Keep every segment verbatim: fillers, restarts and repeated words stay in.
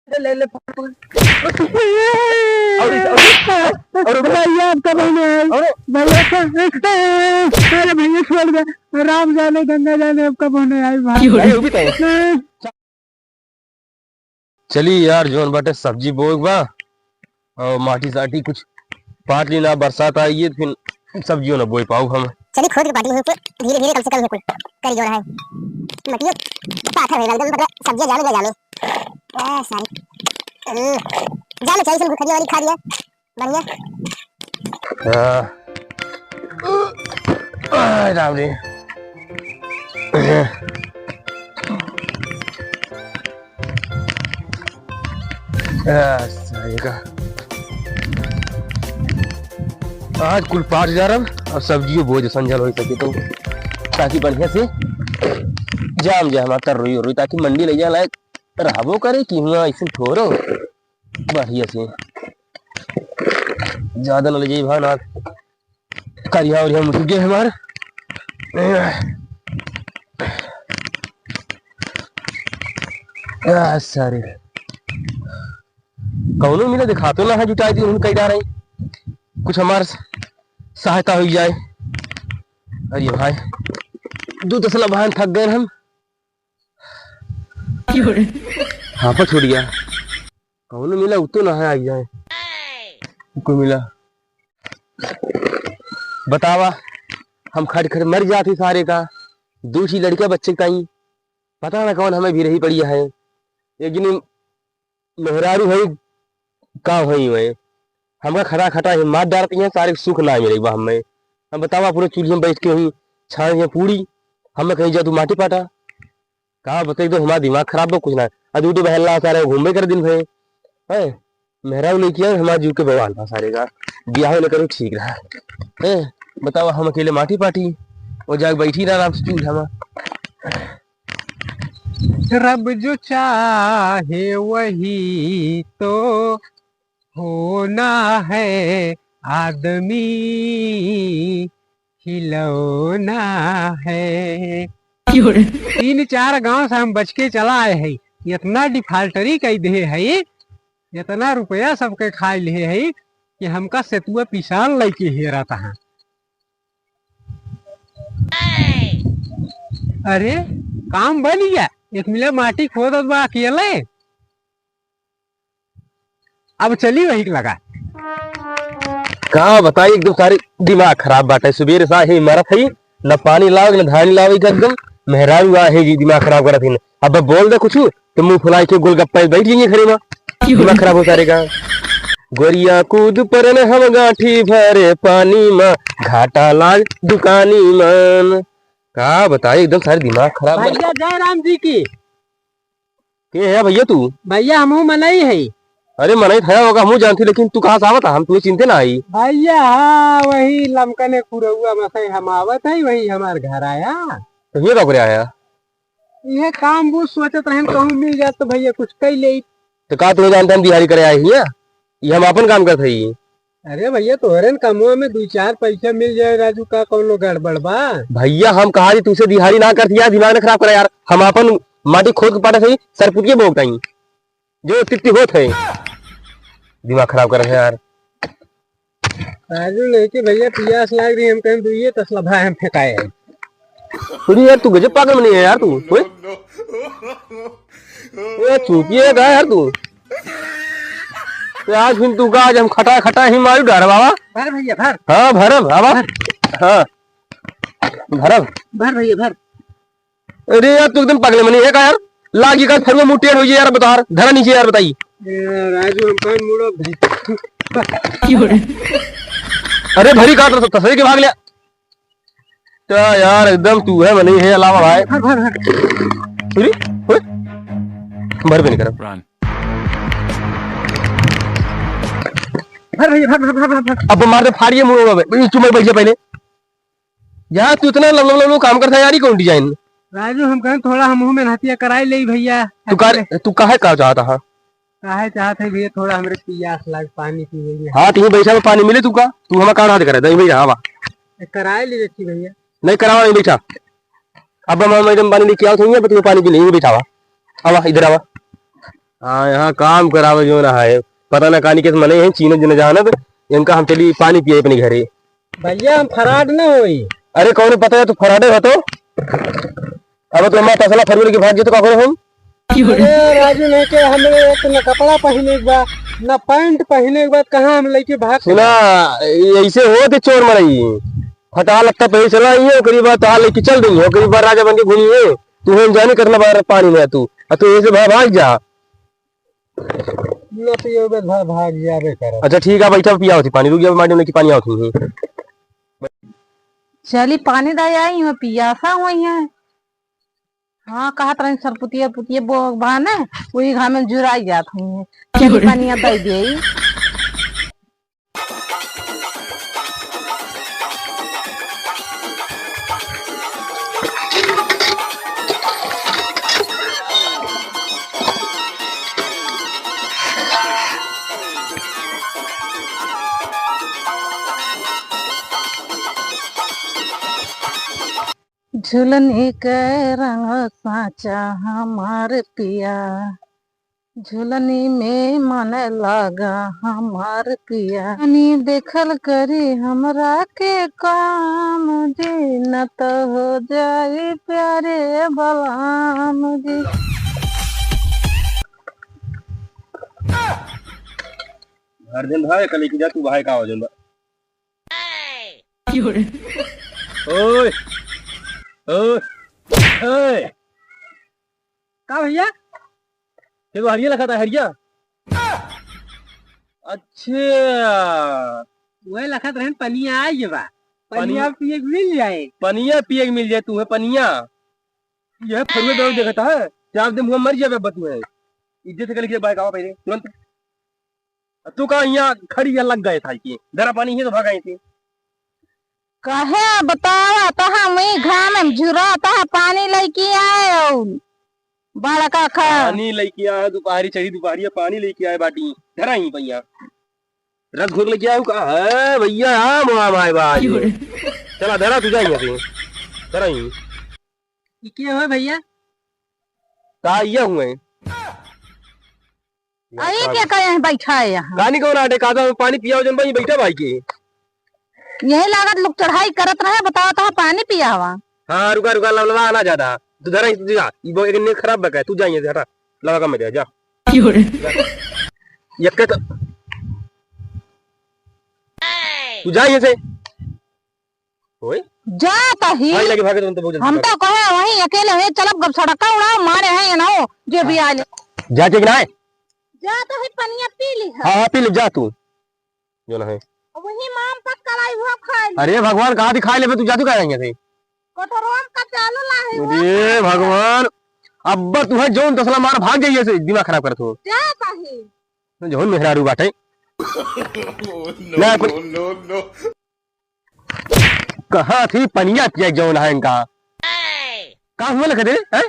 ले, ले, पकड़, पकड़। और इस, और, और भैया आपका बहन है। और भैया का, अरे भैया छोड़ दे, राम जाने गंगा जाने आपका बहन है भाई। भाई, वो भी तो है। चली यार, जौन बाटे सब्जी बोए के बा, और माटी साटी कुछ पाट ली ना, बरसात आई है, फिर सब्जियों ना बोए पाऊ हम। चली खोद के पाटी हुई कुल, धीरे धीरे कम से कम हुई कुल, करी जौन है। मटियो पाथर होई एकदम, मतलब सब्जियां जामे ना जामे। ए, सारी। हम्म। जामे चाहिए, इसमें खदिया वाली खा दिया। बढ़िया। हाँ। आ, राम रे। आ, सारे का। आज कुल पाँच हजार अब, अब सब्जियों बोझ संजल हो सके तो, ताकि बढ़िया से जाम जाए हमार तर्रोई उर्रोई, ताकि मंडी ले जाए लायक रहबो करे कि हुआ ऐसे ठोरो। बढ़िया से। ज्यादा न ले जाई भाई, ना करिया उरिया मुझ गए हमार। आ, सारे। कौनो मिला दिखातो ना है, जुटाई दी, उन्होंने कई डारे। कुछ हमार सहायता हो जाए। अरे भाई, दो तसला भाई थक गए हम। हाँ, पर छूट गया। कौनो मिला, उत्तो ना है, आ जाए। कोई मिला। बतावा, हम खट खट मर जाती सारे का। दो ही लड़के बच्चे का ही। पता ना कौन हमें भी रही पड़ी है। एक जनी मेहरारू है, का होई हुए। हमका खटा खटा ही मार डारती हैं, सारे सुख ना मिले बा हमें। हम बतावा, पूरे चूल्हे में बैठ के ही छान के पूरी, हमें कहीं जा तू माटी पाटा। का बताई, तो हमारा दिमाग खराब बा, कुछ ना। आ दूठे बहन ला सारे घूमे कर दिन भर। हैं? मेहरारू लेके आए, हमारा जीव के बवाल बा सारे का। बियाह न करो, ठीक रहा। हैं? बतावा, हम अकेले माटी पाटी, वो जाके बैठी रहा आराम से चूल्हा में। रब जो चाहे वही तो होना है, आदमी खिलौना है। तीन चार गांव से हम बच के चला आए हैं, इतना डिफाल्टरी कई दे है, इतना रुपया सबके खाई ले है कि हमका सेतुआ पिसान लइके हेरत हैं। अरे, काम बन गया, एक मिला माटी खोदत बा अकेले। अब चली वही के लगा। का बताई, एकदम सारे दिमाग खराब बाटे। सुबेरे सा ही मरत है, न पानी लावे, न धानी लावे के एकदम। मेहरारू आहे जी, दिमाग खराब करत है। अब बोल दे कुछ, तो मुंह फुलाई के गोलगप्पा बैठ जाइए घरे में। दिमाग खराब हो सारे का। गोरिया कूद परन हम गांठी भरे पानी में, घाटा लाग दुकानी मन। का बताई, एकदम सारे दिमाग खराब बा। भैया जय राम जी की। के है भैया तू? भैया, हमहू मनई है। अरे, मनई थया होगा, हमहू जानती, लेकिन तू कहाँ से आवत है? हम तुम्हें चिनते ना आई। भैया, हाँ, वही लमकने कुरौआ में से हम आवत है, वही हमार घर आया। तो ये का करे आया? ये काम बूझ सोचत रहन, कहूँ मिल जात तो भैया कुछ कई ले। तो का तुम्हें जानते हम दिहाड़ी करे आए हैं? ये हम अपन काम करत हई। अरे भैया, तोहरे न कमवा में दू चार पैसा मिल जाए राजू, का कौनो गड़बड़ बा? भैया, हम कहा जी तुझसे दिहाड़ी ना करती यार, दिमाग ना खराब करा यार। हम अपन माटी खोद के पाटा सही सरपुतिये बोलता ही, जो तित्ती होत है, दिमाग खराब करत है यार। राजू नहीं कि भैया पियास लाग रही, हम कहें दुइये तसला भाई हम फेंकाए हैं। अरे यार, तू गजब पागल नहीं है यार तू, ओए? ए, चुप ये रहा यार तू। तो आज फिर तू का, आज हम खटा खटा ही मारू डर बाबा। भर भैया, भर। हाँ, भरब बाबा। भर। हाँ। भरब। भर भैया, भर। अरे यार, तू एकदम पागल मनी है का यार? लागी का फेर वो मुंह टेढ़ हो जाए यार, बता यार। धरा नीचे यार, बताई। ए, राजू, हम कौन मुड़ो भाई? अरे भरी का तो तसरी के भाग लिया। क्या यार, एकदम तू है, मनी है अलावा भाई। भर, भर, भर। अरे, ओए। भर भी नहीं करब। Run। भर भैया, भर, भर, भर, भर, भर। अब मार दे, फाड़िए मुड़ो बे। ये चुमर बैठ जा पहले। यार, तू इतना लव, लव, लव, लव काम करता है यार, ये कौन design? राजू, हम कहें थोड़ा हमहू मेहनतिया कराई ले भैया। तू का, तू काहे का चाहता है? काहे चाहत है भैया, थोड़ा हमरे पियास लाग, पानी पीवे के। हाँ, तू बैठा में पानी मिले तू का? तू हमारा काम हाथ करे, नहीं भैया, आवा। ए, कराए ले देखी भैया। नहीं करावा, नहीं बैठा। अब हम मैडम पानी लेके आओ, तो यहीं पे तू पानी पी ले, यहीं बैठा हुआ। आवा, इधर आवा। हाँ, यहाँ काम करावे जो ना है, पता ना कानी के मनई है, चीनत जो न जानत, इनका हम चली पानी पिए अपने घरे। भैया, हम फराड न होई। अरे, कौन पता है तू फराडे हो तो? अब तो हमारा तसला फरूल के भाग जे तो का करो हम? अरे राजू, नहीं के हमरे एक न कपड़ा पहिने के बा, न पैंट पहिने के बा, कहाँ हम लइके भाग सुना, ये ऐसे होत है चोर मनई, फटा लगता पहले चला आइए, ओकरी बाद तहार लइके चल देंगे, ओकरी बाद राजा बन के घूमिए। तू हम जानी कितना बार पानी में तू, आ तू ऐसे भाग, भाग जा। लो तो ये बस भा-, भाग जाबे करत। अच्छा ठीक है, बैठा, पिया होती पानी, रुक जा, माटी में की पानी आवत हुई। चली पानी दे आई, मैं पियासा हुई है। हाँ, कहत रही सरपुतिया पुतिया बो-, बहाने, वही घाम में जुराई जात हुई है। चली पानी अब दे दे। झुलनी के रंग साचा हमार पिया, झुलनी में मन लागा हमार पिया। तनी देखल करी हमरा के काम जी, न त हो जाई प्यारे बलाम जी। हर दिन भाई कल की जा तू भाई का हो जन बा। ओए, ओए, ओए। का भैया? एगो हरिया लखत है, हरिया। अच्छा। वह लखत रहन, पनिया आ गया बा। पनिया पनिया पिए के मिल जाए। पनिया पिए के मिल जाए तुम्हें, पनिया। यह फरुए दौड़ देखता है, चार दिन हुआ मर जाबे बतुए। इज्जत से कल के बाइक आवा पहले, तुरंत। तू का यहाँ खड़ी या लग गए था कि धरा पानी ही तो भागा थी। कहे बतावा तो हम ई घाम में जुरा तो पानी लेके आए और बड़का खा। पानी लेके आए, दोपहरी चढ़ी, दोपहरिया पानी लेके आए बाटी, धरा ही भैया। रस घोर लेके आऊ का है भैया? आम, आम आए बा आज। क्यों रे? चला धरा तू जा यहाँ से, धरा ही। ई के हो भैया? का ये हुए? अरे, के कहे हैं बैठा है यहाँ? कानी कौन आटे कादा में पानी पियाओ जन भाई, बैठा भाई के। यही लागत लोग चढ़ाई करत रहे, बताओ तो पानी पियावा। हाँ, रुका, रुका, लवलवा आना ज्यादा। तू धरा, तू जा। ई बो-, एक ने खराब बका है, तू जा यहाँ से, हटा। लवा का मत जा, जा। क्यों रे? एक के तो तू जा यहाँ से। ओए। जा तही। भाई लगे भागे तुम तो बहुत जल्दी हम भागे। तो कहे वहीं अकेले हैं, चलब गप सड़का उड़ाओ, मारे हैं ये ना हो, जे भी आले। जा के ना है? जा तो है पनिया पी ली है। हाँ, हाँ, पी ले, जा तू। जो ना है। वही माम पक कलाई हुआ खाए ले। अरे भगवान, कहाँ दिखाई लेबे तू, जा तू कहाँ जाएंगे थे? कोठरोम का चालू ला है, वो अरे खा। भगवान, अब तू है जौन तसला मार भाग जाइए से, दिमाग खराब करत हो। जा तही। जौन मेहरारू बाटे। No, ना, no, no, no। कहाँ थी पनिया पिया जौन है इनका? का हुआ लखत रे, हैं?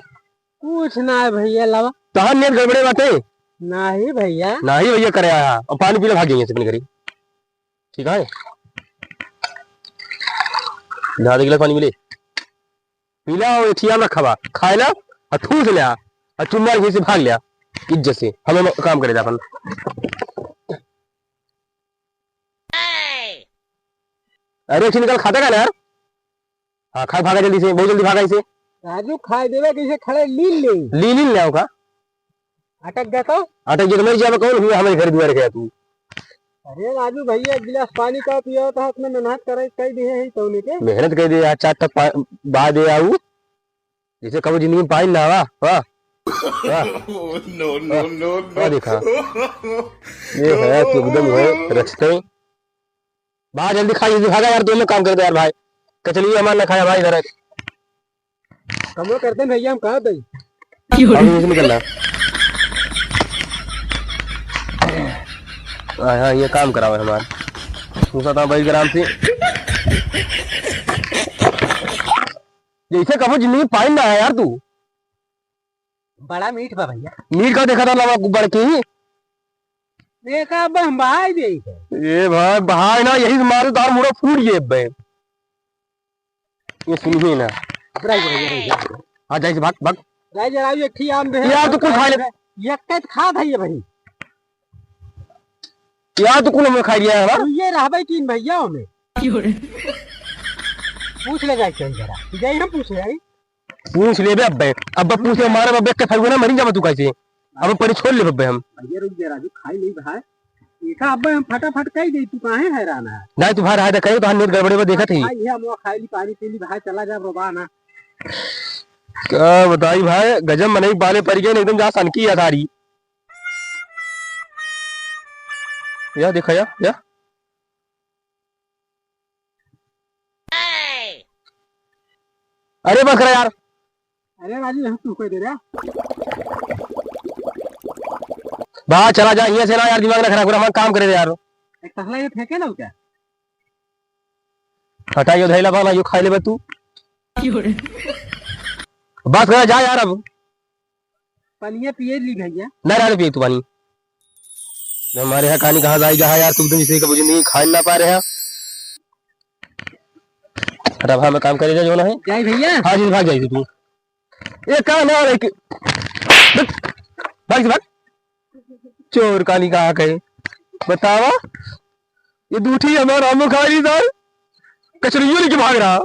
कुछ ना है भैया, लावा। तहार नियत गड़बड़े बाटे? नाही भैया। नाही भैया करे आया। और पानी पी ले, भाग जाइए से अपने घरे। ठीक है? ला दे गिलास पानी पी ले। पी ले और एथिया में रखा बा। खाए ला, और ठूस ले आ, और चुम्मा घी से भाग ले आ। इज्जत से। हमें काम करे दा अपन। अरे, उठी निकल, खाता का ना यार? हाँ, खा, भागा जल्दी से, बहुत जल्दी भागा इसे। राजू, खाए देवे कैसे खड़े लील ले। लील, लील ले आओ का? अटक गया तो? अटक गया तो मर जावे कौन हुआ हमारे घर दुआर गया तू? अरे राजू भैया, एक गिलास पानी का पिया था, अपने मेहनत करे, कह दिए है तौने के। मेहनत कह दिए, आज चार तक पा-, बाद दे आऊ। जैसे कबो जिंदगी में पानी ना आवा, वाह, वाह। No, no, वाह, no, no। वाह, देखा। ये है कि एकदम है, रचते। भाग जल्दी खा, जल्दी भागा यार, दोनों काम कर दे यार भाई। कचली हमार ना खाया भाई, इधर है। कमो करते हैं भैया, हम कहाँ दई? अब यहीं से निकलना। हाँ, हाँ, ये काम करावे हमार। तू सता भाई आराम से। जैसे कबो जिंदगी पाइन ना आया यार तू। बड़ा मीठ बा भैया। मीठ का देखा था लवा बड़की? देखा अब हम बहाई दे। ए भाई, बहाई ना, यही से मारे तार मुड़ा फूट गए बे। ये सुनिए ना। अब राज भैया, राज भैया। हाँ, जाइए, भाग, भाग। राज राज एक ही आम दे। यार, तू कुल खा ले। ये कैत खात है ये भाई। यार, तू कुल हमरे खाई लिया है हमार? तू ये रहबे तीन भैया में। पूछ ले जाए कहीं जरा। तू जाई हम पूछ ले आई। पूछ लेबे अब्बे। अब्बे पूछ ले, मारे अब्बे के फगुना मरी जाबे तू कैसे? अब परी छोड़ ले अब्बे हम। भैया रुक जा राजू, खाई नहीं भाई। देखा अब्बे हम फटाफट कह दे, तू काहे हैरान है? नहीं, तू भाई रहा दे, कहीं तो हम नेट गड़बड़े में देखत ही। भाई, ये हम खाई ली, पानी पी ली भाई, चला जा रोबा ना। क्या बताई भाई, गजब मनई बाले पड़ गए, एकदम जा सनकी है थारी। या देखा या, या। अरे बस करा यार। अरे राजू, यहाँ तू कोई दे रहा? बा चला जा, यहाँ से ना यार, दिमाग ना खराब करा, हमारा काम करे दे यार। एक तसला ये फेंके ना क्या? हटा यो धैला बा ना, यो खाई लेबे तू। बस करा जा यार अब। पनिया पिए ली भैया। ना, ना, ना पिए तू पानी। हमारे यहाँ कहानी कहाँ जाई, कहाँ यार, तू एकदम जैसे कभी जिंदगी खाए ना पा रहे हैं। फटाफट में काम करे जा, जो ना है। जाई भैया। हाँ जी, भाग जाई तू। ये कहाँ ना रहे कि-, भाग से भाग। चोर कहानी कहाँ गए? बतावा। ये दूठी हमारा आमो खा रही सार, कचरियों लेके भाग रहा।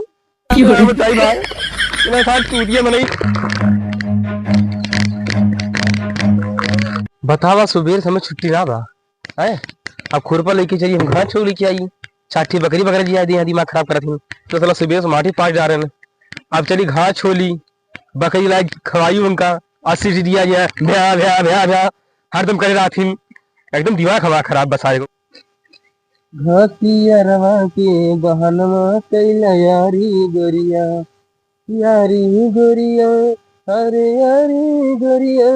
क्यों रे? बताई भाई, इतना सार टूट गया मनई। बतावा, सुबेर समय छुट्टी ना बा, हैं? अब खुरपा लेके चली, हम घास छोल लेके आई, छाठी बकरी बकरा जिया दी, यहाँ दिमाग खराब करत ही। तो साला सुबेर से माटी पाट जा रहे हैं। अब चली घास छोली, बकरी लाग खवाई उनका, अस्सी दिया गया, भ्या, भ्या, भ्या, भ्या, हरदम करे रहथिन, एकदम दिमाग हमारा खराब बा सारे को। घासियरवा के बहनवा कैला यारी गोरिया, यारी गोरिया, अरे यारी गोरिया,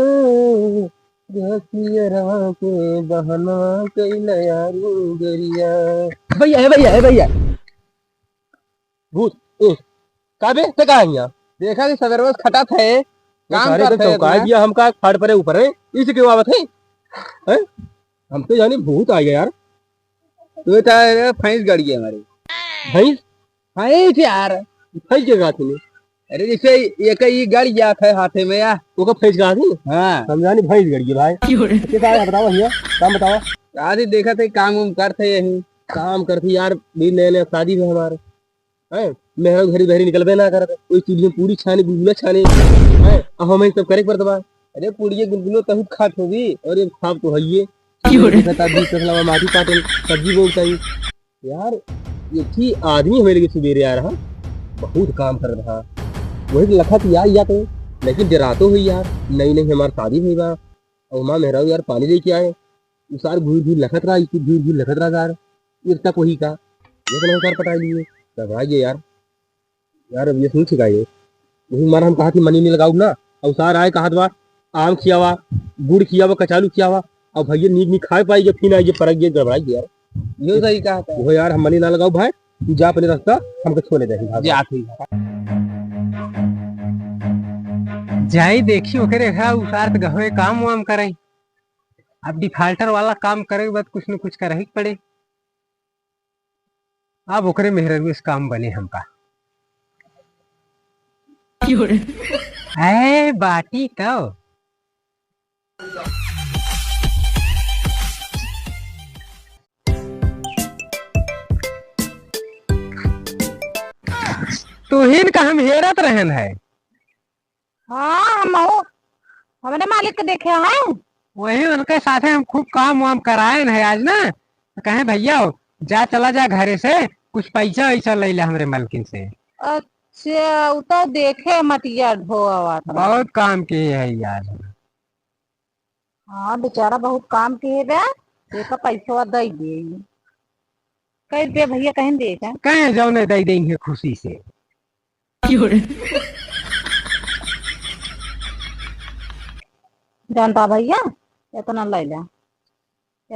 घासियरवा के बहनवा कैला यारी गोरिया। भैया, हे भैया, हे भैया। भूत, ए, का बे, ते का हियाँ? देखा कि सवेरे से खटा थे, काम सारे करत एकदम है चौंकाए इतना। दिया हमका, फाड़ परे ऊपर है, इसे क्यों आवत है? हैं? हम तो जानी भूत आ गया यार। तो ये तो यार भैंस गड़ गई हमारी। भैंस? भैंस यार। भैंस के साथ में? अरे जैसे एक ही गड़ गया था हाथे में यार। ओका भैंस का थी? हाँ। हम जानी भैंस गड़ गई भाई। क्यों रे? के का है बतावा भैया, काम बतावा। आज ही देखा थे काम उम करते यही। काम करती यार, भी नए नए शादी में हमारे। हैं? मेहरारू घरी बहरी निकलबे ना करत। ओई चूल्हे में पूरी छानी, गुलगुला छानी। हैं? अब हमें सब करे के पड़त बा। अरे पूड़िये गुलगुलो तहू खात होबी। अरे खाब तो हइये। क्यों रे? देखा था, बीस तसला माटी पाटल, सब्जी बोल ताई। यार, एक ही आदमी हमें लगे सुबेरे आ रहा, बहुत काम कर रहा। वही लखत या, या तो, लेकिन डरातो हुई यार, नई नई हमार शादी हुई बा। और माँ मेहरारू यार पानी लेके आए, उ सार घूर घूर लखत रहा, इसी घूर घूर लखत रहा सार। इतना कोई का, ये तो सार पटा लिए, घबरा गए यार। यार, अब ये सुन छिका ये। वही मारा हम कहा कि मनी नहीं लगाऊ ना, और सार आए कहा बा, आम खियावा, गुड़ खियावा, कचालू खियावा, और भैया नीक नीक खाए पाई, जब फिर आइए परक गए गड़बड़ाई यार। यो सही कहा था। वो यार, हम मनी ना लगाऊ भाई, तू जा अपने रास्ता, हमको छोड़े दे, भाग। जा, ठीक है। जाई देखी ओकरे घर उसार त गहवे काम वाम करे। अब डिफाल्टर वाला काम करे के बाद कुछ न कुछ करही के पड़े। अब ओकरे मेहररुए से काम बने हमका। ए, बाटी तो। तुहिन का हम हेरत रहन है। हाँ, हम हो, हमरे मालिक के देखे हैं। वही उनके साथे हम खूब काम वाम कराए हैं आज ना, तो कहे, "भैया हो, जा, चला जा घरे से, कुछ पैसा वैसा ले ले हमरे मलकिन से।" अच्छा, उ तो देखे मटिया ढोआ था। बहुत काम किए है यार। हाँ, बेचारा बहुत काम किए बा, एका पैसवा दई दे। कई रुपया भैया कहें दे का? कहे जौने दई देंगे खुशी से। जानता भैया, इतना ले ले,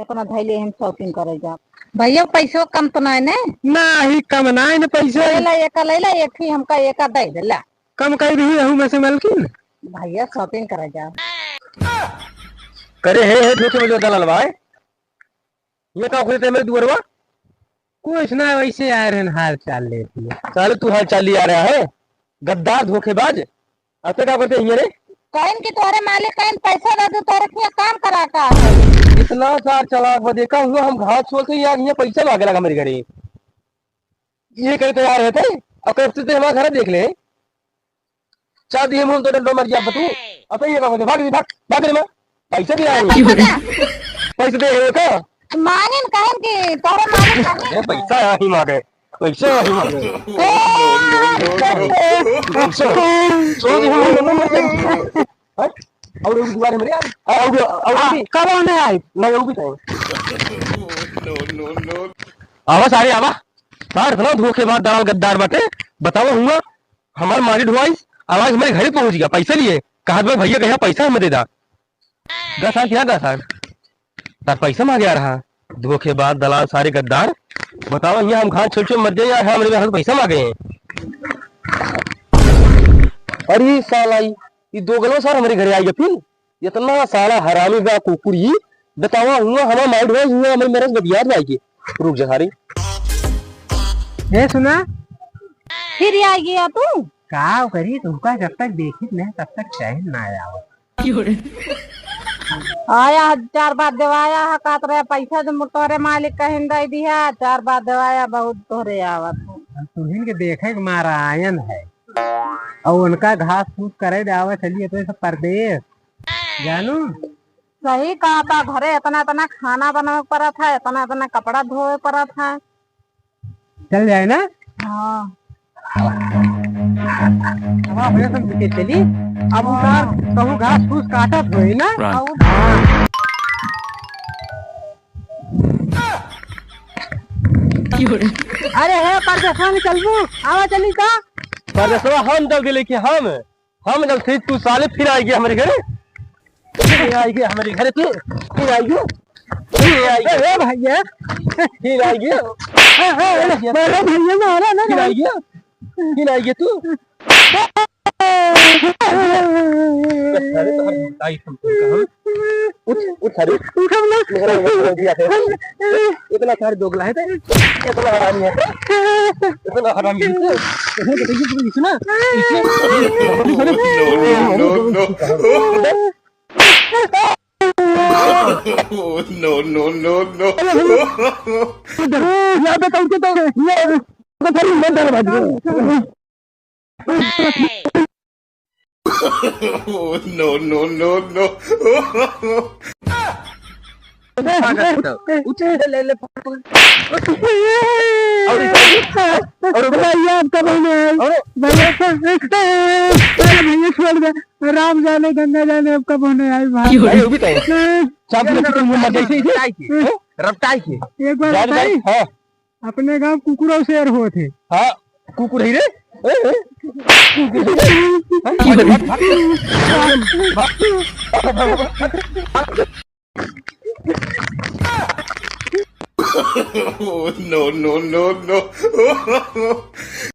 इतना धैले हम shopping करे जा। भैया, पैसो कम तो नहीं ने? ना ही कम नहीं ने पैसा। ले ला, एका ले ला, एक ही हमका एका दे दे ला। कम कर दी रहू में से मलकिन। भैया, shopping करे जा। करे हे, हे, ठोके में जो दलाल भाई। ये का खुलते मेरे दुअरवा? कुछ ना, वैसे आए रहन हाल चाल लेत ही। साले तू हाल चाल लिया रहा है, गद्दार धोखेबाज। अब तक का करते हियाँ रे? कहिन कि तोहरे मालिक कहिन पैसा दे दू, तोहरे खिया काम करा का है? इतना सार चालाक बा, देखा हुआ हम घास छोल के यहाँ, यहाँ पैसा मांगे लगा मेरे घरे। ये करे तैयार रहते, और कहते थे हमारा घर देख ले। चार दिए मुंह तो डंडो मर गया तू। अब ये बात भाग, भाग, भाग रे माँ। पैसे भी आए। पैसे दे रहे हो का? मांगन कहन कि तोहरे मांगन कहन। ए, पैसा यहाँ ही मांगे। पैसा यहाँ ही मांगे। ए, पैसा। हैं? और एक दुआरे मेरे यार। और, और, और भी। कब आने आई? नहीं, वो भी नहीं। आवा सारे, आवा। सार इतना धोखेबाज दलाल गद्दार बाटे। बतावा हुआ, हमार मारी ढुआई, आवाज हमारे घरे पहुंच गया, पैसा लिए। कहा भाई भैया कहा पैसा हमें दे दा। दस साल क्या दस साल? तार पैसा मांगे आ रहा। धोखेबाज, दलाल, सारे गद्दार। बतावा, यहाँ हम घास छोल छोल मर जाए यार, हमरे हाथ पैसा मांगे हैं। अरे साला, ई, ई दोगलवा सार हमरे घरे आई गया फिर। इतना साला हरामी बा कुकुर ई। बतावा, हुआ हमार माइंड हुआ, हुआ हमारे मेरे से बतियात जाएगी। रुक जा सारी। ए, सुना। फिर आ गया तू? का करी, तुमका जब तक देखित नहीं, तब तक चैन ना आवा। आया ह, चार बार देवाया ह, कहत रहे, "पैसा जो तोरे मालिक कहिन दे दिया, चार बार देवाया, बहुत तोरे आवत है।" हम तुहिन के देखे के मारा आयन है। और उनका घास फूस करे दे आवे, चलिए तो ये सब परदेस। जानू? सही कहा था, घरे इतना, इतना खाना बनावे पड़त है, इतना, इतना कपड़ा धोवे पड़त है। चल जाए ना? हाँ। अब अपने सब के चली। अब उतार, कहूँ घास फूस काटत होई ना? Run। अब अरे हे परदेसवा में चलबू? आवा चली का? परदेसवा हम दल दिले कि हम, हम जब से तू साले फिर आई गया हमारे घरे। फिर आई गया हमारे घरे तू। फिर आई गया। फिर आई गया। ए, ए भैया। फिर आई गया। ए, ए, ए, मारा भैया, मारा ना, फिर ना। आई गया। फिर आई गया तू। अरे तो हम आई हम तुमका हम। उठ, उठ सारे। उठ हम लोग। मेरा घर दिया थे। इतना सारे दोगला है तो। इतना हरामी है। इतना हरामी है तो। इतना तो देखिए, इतना, इतना। No, no, no, no। No, no, no, no। यहाँ पे कौन से तो, ये, तो फिर मैं डर भाग गया। No, no, no, no। उठ, ले, ले, ले। और, और भैया, आपका बहन है। और भैया, अरे भैया, छोड़ दे। राम जाने, गंगा जाने, आपका बहन है, भाई। भाई, वो भी तो है। चाप में तुम मर जाए, इसे, इसे। रपटाई के, हैं? रपटाई के। एक बार जान बताई? भाई, हाँ। अपने गाँव कुकुर और शेर होत है। हाँ, कुकुर है रे। ए, ए, कुकुर है रे। हाँ, भाग, भाग, भाग। No, no, no, no।